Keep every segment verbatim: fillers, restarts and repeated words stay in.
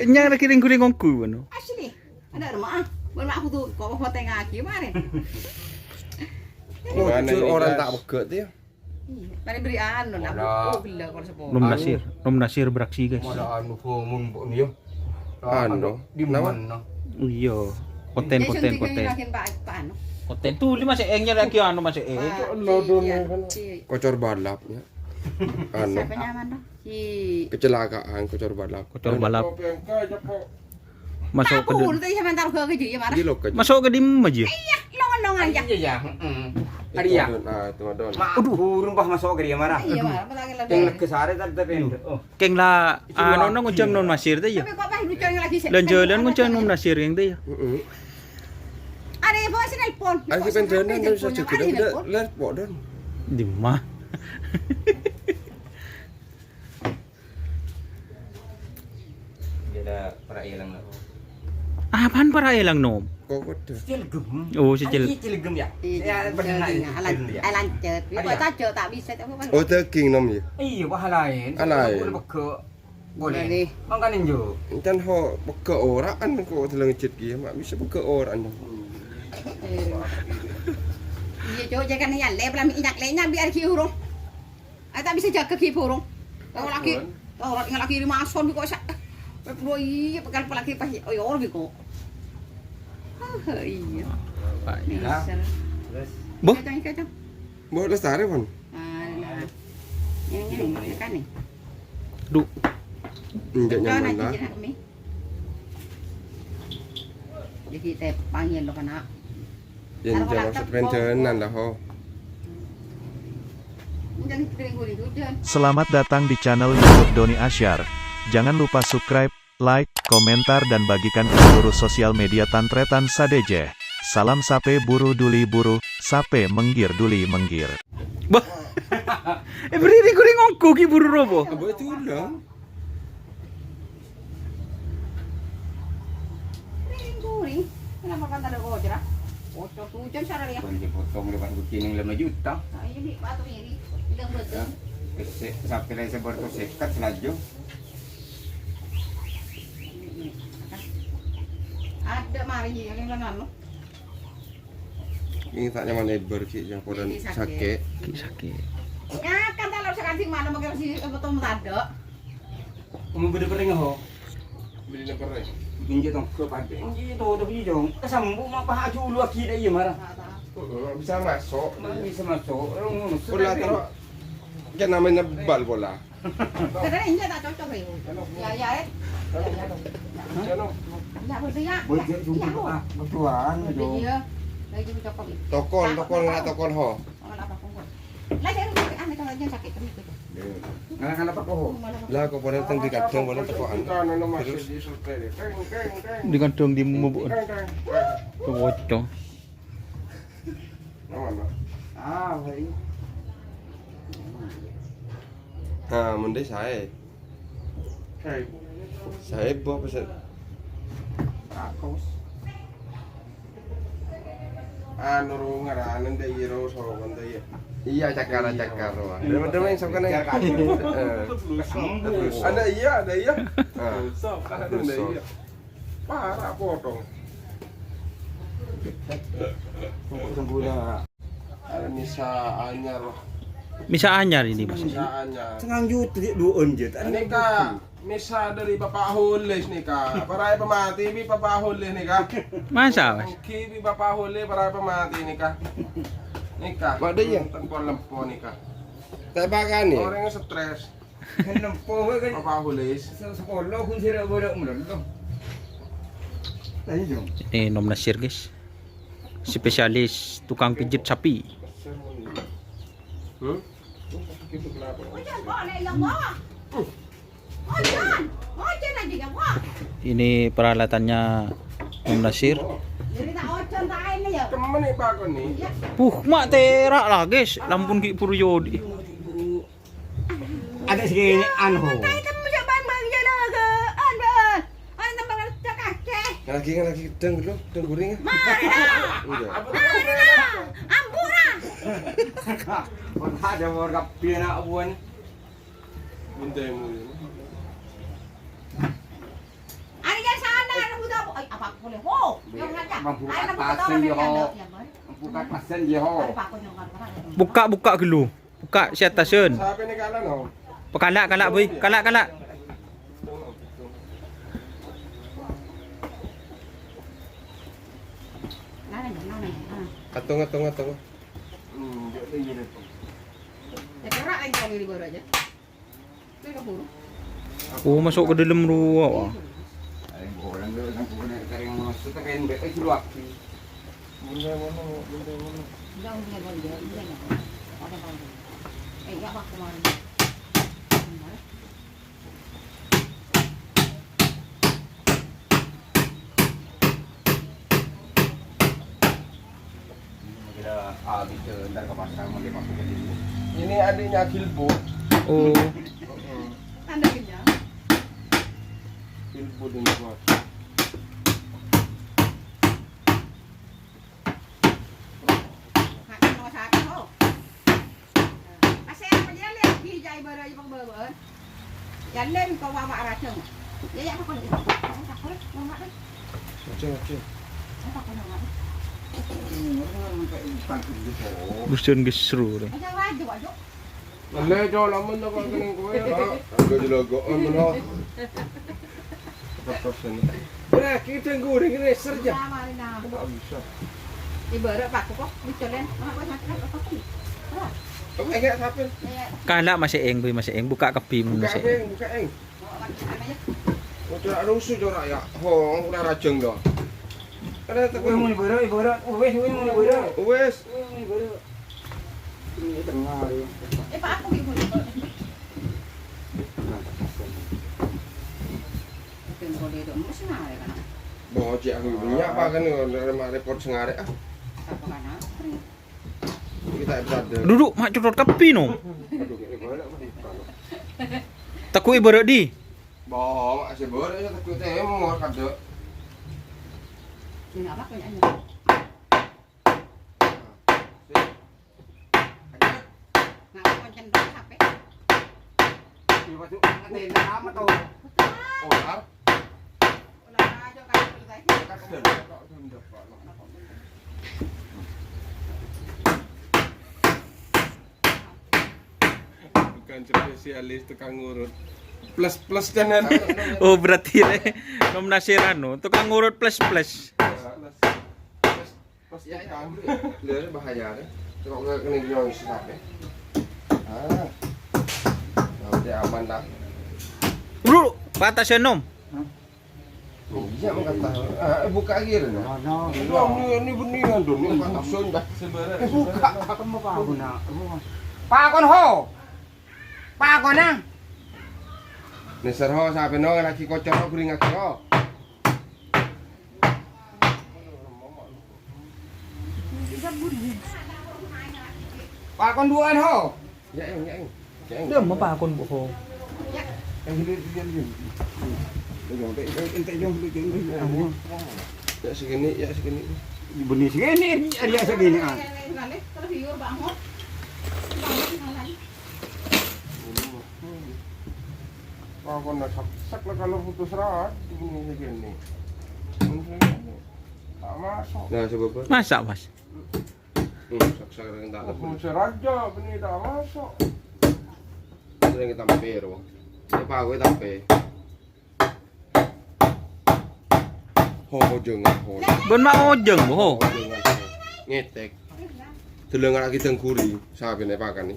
Nyang lagi ring-guring ongghu ngono. Asli. Ana' rema, ah. Mon aku tuh kok potengngagi kemarin. Gimana jujur ini, orang guys? Tak pegat ya. Iya, mari beri anu, nah, ora. Oh, gila, kalau sepuluh. Nom Nasir, Nom Nasir beraksi, guys. Malah anu, ngomong, Bu, nih, ya. Anu, di kenapa? Mana? Iya. Konten, eh, konten, sing konten. Lagi Pak, Pak anu. Konten tuh, ini masih engnya lagi anu, masih eng. Pak, iya, iya. Kocor balap, ya. Anu. Siapa nyaman, tuh? Si kecelakaan, kocor balap. Kocor balap. Masuk ke Kabur, tadi sebentar gua ke dia, marah. Di lokal. Masuk ke dim aja. Iya, longan-longan, ya. Iya, ya. Heeh. Itu, Aria. Don. Ah, itu, Don. Mak, aduh. Burung pas masuk ke dia, marah. Iya, marah. Yang lagi sare tadi, tapi, oh. Keng la, itu anu, lagi. Nang ngucap Nom Nasir tadi, ya. Tapi kok pas lucu yang lagi se-, jalan-jalan ngucap Nom Nasir yang tadi, ya. Heeh. Ada yang bawa si nelpon. Ayo, kok kita jalan, nelpon, nelpon, nelpon. Ada yang nelpon. Di mana? Dia ada para elang, no. Apaan para elang, Nom? Kok ada? Cilegem. Oh, si Cil- Cilegem, ya? Iya, ya, bener, iya, ya, alan-, ya. Alancut. Ada, ya? Kok tajo tak bisa, tapi kan. Oh, daging, Nom, ya? Iya, wah, lain. Ah, lain. Aku pegge'. Boleh. Boleh. Mangkane, njo. Encan ho pegge' ora'an kok deleng ejit ki, mak bisa pegge' ora'an. Eh. Iya, Cok, jangan ya, le, pelami inyak, le, nyambi argi urung. Ayo, tak bisa jaga ki burung. Tahu lagi, tahu lagi, lagi lima son kok sa-, puluh iya, pekan lagi pas, oh, ya, lebih kok. Ah, iya. Pak, iya. Bisa. Terus? Boh? Kacang, kacang. Mbok Lestari, pon? Ah, nah. Ini, ini, ini kan nih. Duh. Enggak nyaman lah. Jadi, teh, panggil lo, kena. Yan, jangan seprenjenan lah, ho. Selamat datang di channel YouTube Doni Asyar. Jangan lupa subscribe, like, komentar, dan bagikan ke seluruh sosial media tantretan sadhâjâ. Salam sape buru duli buru, sape menggir duli menggir. Bah. Eh, berdiri guring ongko ki buru robo. Abah itu ulang. Ring-kuring. Kenapa kan tadi kocra? Kocor hujan sana ya. Bukan dipotong lewat kucing yang lima juta. Nah, ini Pak Tomiri. Bilang betul. Ya. Sampai lain sebar tuh sekat selaju. Ada mari yang kan anu. Ini tak nyaman lebar ki yang koran. Ini sakit. Sakit. Ki sakit. Ya kan kalau sekarang sih mana mungkin si potong tanda. Kamu beda pering ho? Beda pering. Injek tong ke pade. Injek to tapi jong. Kesambu mau paha dulu lagi deh iya marah. Heeh, bisa masuk. Bisa masuk. Bola terus. Kan namanya bal bola. Katanya injek tak cocok ya. Ya ya eh. Ya ya. Ya betul ya. Betul juga. Betulan. Iya. Lagi cocok. Tokol, tokol nggak tokol ho. Tokol apa tokol? Lah saya sakit terus. Ngarang apa kok? Lah, kok boleh teng di kandang, boleh tekokan. Terus di kandang di mubuk. Kewocong. Ah, hai. Nah, mending saya. Saya. Saya bawa pesan. Kakos. Anu, ro, ngarana ndak iya, ro, sowan ta iya? Iya, cakar, iya, cakar, ro. Iya. Dhewe-dhewe sing kene. Cakar. Eh. Ada iya, ada iya. Ah. Ada iya. Para potong. Pokok sempurna. Ada misa anyar. Misa anyar ini, Mas. Misa anyar. Setengah juta, duun juta. Ini, Kak. Misa dari Bapak Holis nih, Kak. Para pemati bi Bapak Holis nih, Kak. Masa, Mas? Oke, bi Bapak Holis para pemati nih, Kak. Nih, Kak. Waduh, iya. Tempol lempo nih, Kak. Tak pakai nih. Orangnya stres. Kan lempo kan. Bapak Holis. Se-, sekolah kun sira bodoh melulu. Tanya dong. Ini Nom Nasir, guys. Spesialis tukang pijit sapi. Hmm? Gitu kenapa? Hujan, boleh, ya Allah. Ini peralatannya Om Nasir. Puh, mak terak lah, guys. Lampun ki puru yodi. Ada segini anu. Lagi, lagi, deng dulu, deng guring. Mari, nah. Iya. Mari, nah. Ampura. Ada warga pina buan. Benteng mulu. Buka, buka, buka, buka. Buka, buka ghâllu. Buka sè attasan. Pakala', kala', Boy. Kala', kala'. Atong, atong, atong. Oh, masuk ke dalam ruwa, wah. Kira habis ke, ntar ke pasar, mau dimasukin dulu. Ini adiknya Gilbert. Oh. Heeh. Tanda kenyang. Gilbert ini, Bos. Hak nomor satu, ho. Masih apa dia lihat di jai baru aja pang bawaan. Jalan kau bawa racun. Ya, ya, apa kau itu? Kamu tak boleh, mau nggak deh? Oke, oke. Apa kau mau nggak deh? Gustian gesru deh. Aja wajib, wajib. Lè, Cok, lamun kok kennèng kowe, Cok. Anggo jlogo'en mèno. Terus ini. Ora, kita goreng ini serja. Enggak bisa. Ibarat paku kok, dicolen. Mana kok sampai apa sih? Ora. Kamu enggak sampai. Kalah masih eng, Boy, masih eng. Buka kebi, buka masih eng. Eng, buka eng. Oh, corak rusuh, corak ya. Ho, ora rajeng, do. Ada Wis tekan. Muni boro, boro. Wis, wis muni boro. Wis. Wis muni boro. Ini tengah hari. Eh, Pak, aku ibu. Tempo dia itu mesti nari kan. Boh, cek aku minyak apa kan, repot sengare, ah. Apa kan, ah? Kita berada. Duduk, mak codot kebi, no. Aduh, ini boleh, Pak. Teguh ibarat di. Bawa, saya bawa, saya takut temor, kadek. Ini apa kayaknya? Nggak, aku kenceng dong, capek. Iya, Pak, Cuk. Ngetenda apa, tuh? Ular. Ular aja, Kak, ceritanya. Bukan spesialis tukang ngurut. Plus-plus dan Oh, berarti le, nom nasir anu, tukang ngurut plus-plus. Plus-plus. Plus-plus. Ya, ya, tukang. Lha, bahaya, le. Kok kena nyong sampe. Ah. Nah, udah aman lah. Dulu, patah senom. Iya, mengatakan. Ah, eh, buka lagi, Ren. Nah, nah, Ini, ini, ini beneran, Don. Ini patah senom, dah. Eh, buka. Kamu apa, Buna? Pakon ho. Pakon, ah. Neser ho, sampe no lagi kocor ho, guring lagi ho. Pakon duaan ho. Ya, eng, ya, eng. Ya, eng. Dia mau pakon, Bu, ho. Eng, ini, ini, ini. Ini, ini, ini, ini, ini. Ya, segini, ya, segini. Bener segini, ya, segini, ah. Terus yur, Bang, ho. Wah, kena sak-sak lah kalau putus rahat, ini segini. Ini segini. Tak masuk. Nah, coba, Pak. Masak, Mas? Hmm, sak-sak yang tak Oh, lebih. Putus raja, ini tak masuk. Ini yang kita mampir, Bang. Ini Pak, gue tampil. Ho, jangan, ho. Bân ma' ojâng, ho. Ho, jangan, ho. Ngetek. Delengan lagi tengguri, sampe ne pakan ni.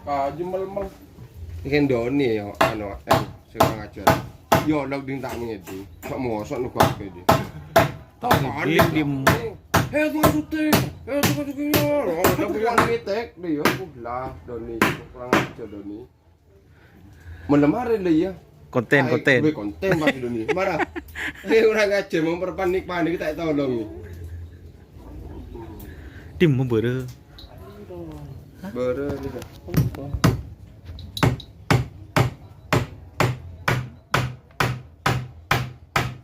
Ka jemel-mel. Iki ndoni yo, anu, eh, sing kurang ajar. Yo, lok ding tak mengedi. Sok mosok nu kabeh di. Tak Dim, panik. Dim. Eh, tuh syuting. Eh, tuh syuting yo. Tapi kan ngetek dia yo, aku belah Doni, kurang ajar Doni. Malam hari lah ya. Konten, Ay, konten. Gue konten pasti Doni. Marah. Ini orang aja memperpanik-panik, tak tolong nih. Dim, mau bere. Bere nih.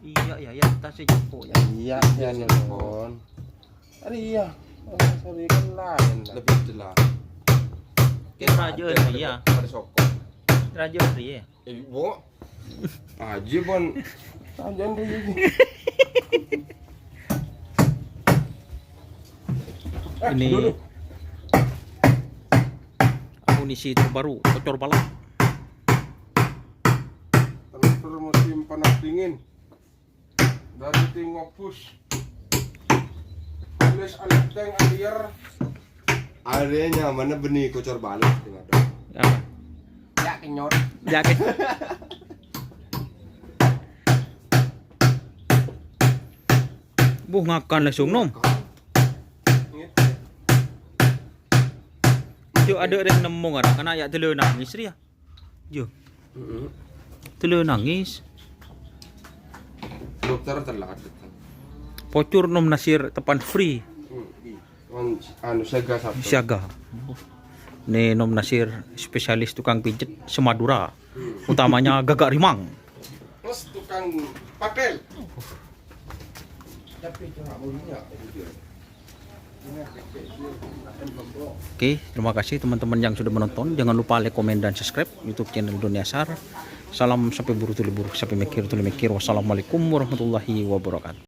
Iya, iya, iya, tas sih jepuk ya. Iya, iya, nelpon. Ada iya. Oh, sorry, kan lain. Lebih jelas. Raja ada, iya. Ada sokong. Raja iya. Eh, bu. Aja, Bon. Anjing, anjing, anjing. Eh, ini dulu. Amunisi terbaru, kocor balok. Transfer musim panas dingin. Dari tim Ngobus. Tulis anak tank alier. Arèya nyamana bânnè kocor balok, Mas. Apa? Ya, kenyot. Ya, ke- Buh, ngakan langsung, Nom. Ngakan. Yo, adâ' rèng nemmo, kan, ya, tellâ nangès, rèya. Yo. Mm-mm. Tellâ nangès. Dokter telat datang. Pocor Nom Nasir tepan free. Hmm, iya. Anu, siaga satu. Siaga. Ini Nom Nasir spesialis tukang pijet se-Madura. Hmm. Utamanya gagak rimang. Terus tukang patel. Tapi cuma baunya, gitu. Oke, terima kasih teman-teman yang sudah menonton. Jangan lupa like, komen, dan subscribe YouTube channel Doni Asar. Salam sampè buru tuli buru, sampè mèkkèr tuli mèkkèr. Wassalamualaikum warahmatullahi wabarakatuh.